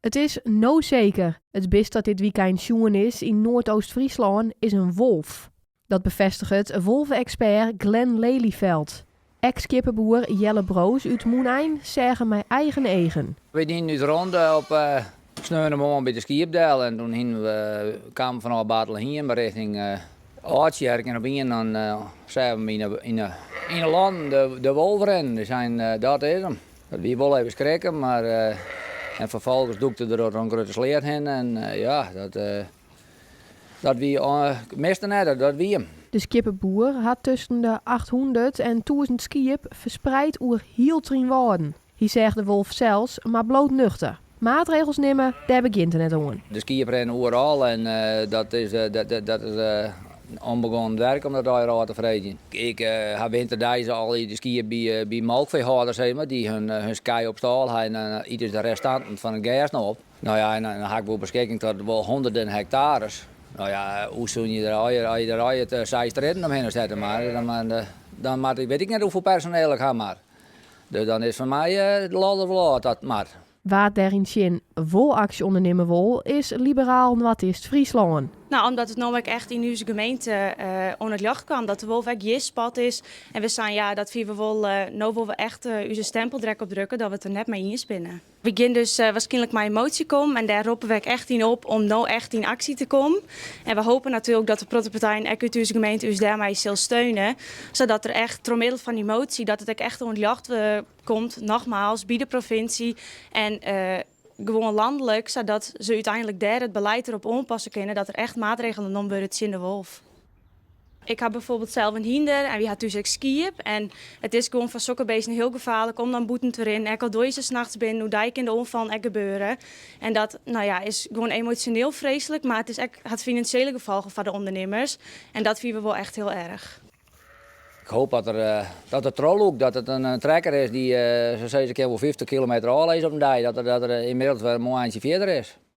It is no seker, it bist dat dit wykein sjoen is yn Noardoost-Fryslân is in wolf. Dat befêstiget wolve-ekspert Glenn Lelyveld. Ek skieppeboer Jelle Broos út Mûnein seach him mei eigen eagen. Wy dienen ús ronde op sneontemoarn by de skiep del en doe hienen we kamen fanôf Bartlehiem rjochting Aldtsjerk en op ien dan seagen we yn de lannen de wolf rinnen. Wy seinen dat is him. Dat wie wol even skrikken, mar en ferfolgens dûkte er troch in grutte sleat hinne en ja, dat dat wie miste net, dat wie him. De skieppeboer hat tusken de 800 en 1000 skiep ferspraat oer hiel Trynwâlden. Hy seach de wolf sels, mar bliuwt nuchter. Maatregels nimme, dêr begjint er net oan. De skiep rinne oeral en dat is, dat is ûnbegûn wurk om dat allegear ôf te freegjen. Ik ha winterdeis al de skiep by molkfeehâlders, sis mar, dy't hun kij op stâl ha en dan ite se de restanten fan it gers noch op. No ja, en dan ha ik wol beskikking tot wol honderden hektares. No ja, hoe soene je der as je der allegear seis strjitten omhinne sette mar, dan moat ik wit ik net hoefolle personeel ik ha moat. Dus dan is foar my de lol dat moat. Wa't dêryn tsjin wol aksje ûndernimme wol, is Liberaal Noardeast-Fryslân. No, omdat it no ek echt yn ús gemeente oan it ljocht kaam dat de wolf ek hjir spot is. En we seinen, ja, dat fine we wol, no wolle we echt ús stempel der ek op drukke dat we it der net mei iens binne. We gean dus waarskynlik mei in motie komme en dêr roppe we ek echt yn op om no echt yn aksje te kommen. En we hoopje natuerlik dat de protte partijen ek út ús gemeente ús dêrmei sil steune, sadat der echt troch middel fan dy motie dat it ek echt oan it ljocht komt, nogmaals, by de provinsje en gewoan lanlik, sadat se úteinlik dêr it beleid derop oanpasse kinne dat der echt maatregelen nommen wurde tsjin de wolf. Ik ha byfoarbyld sels in hynder en wy ha thús ek skiep. En it is gewoan foar sokke bisten hiel gefaarlik om dan bûten te rinnen. Ek al dogge je se nachts binnen, oerdei kin de oanfallen ek gebeure. En dat, no ja, is gewoan emosjoneel freeslik, mar it is ek, hat finansjele gefolgen foar de ûndernimmers. En dat fine we wol echt hiel erch. Ik hoop dat er, dat er trochlûkt, dat it in trekker is dy't, se sizze, kin wol 50 kilometer ôflizze op in dei, dat er ynmiddels wer in moai eintsje fierder is.